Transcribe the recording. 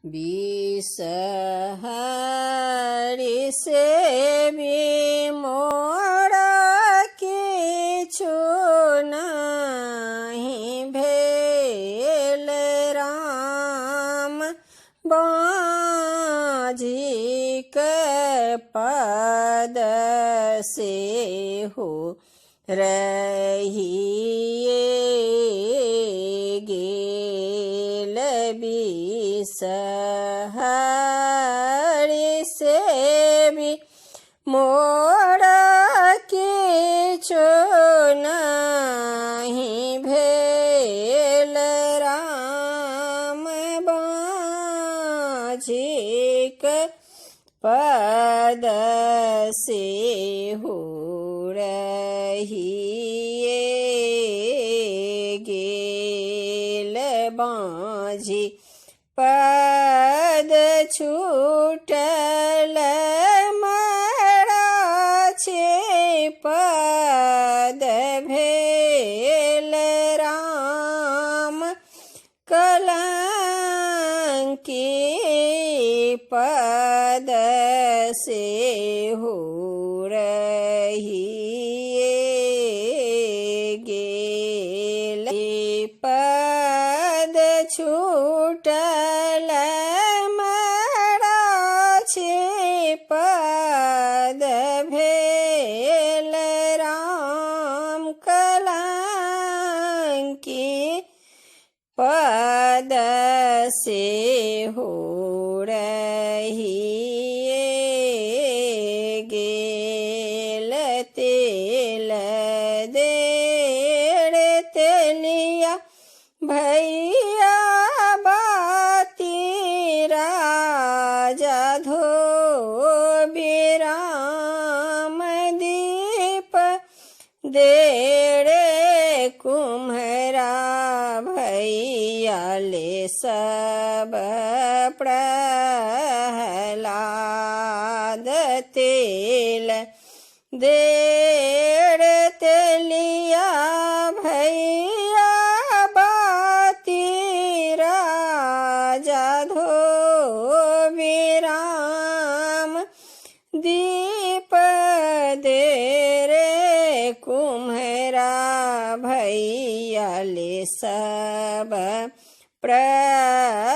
विषहरि से मोर किछु नहि भेल राम, बाझिक पद से हो रहिए गेल। विषहरि से मोर किछु नहि भेल राम, बाझिक पद से हो रहिए गेल। बाझी पद छूटल मरा छे पद भेल राम, कलंकी पद से हो रहिए गेल। पद छूटल मरा छे पद भेल राम, कलंकी पद से हो रहिए गेल। तेल देर तेलिया भैया बाती राजा धोबी राम, दीप देरे कुम्हरा भैया ले सब प्रहलाद। तेल देर तेलिया भैया बाती राजा धोबी राम, दीप दे रे कुम्हरा भैया ले सब प्रहलाद।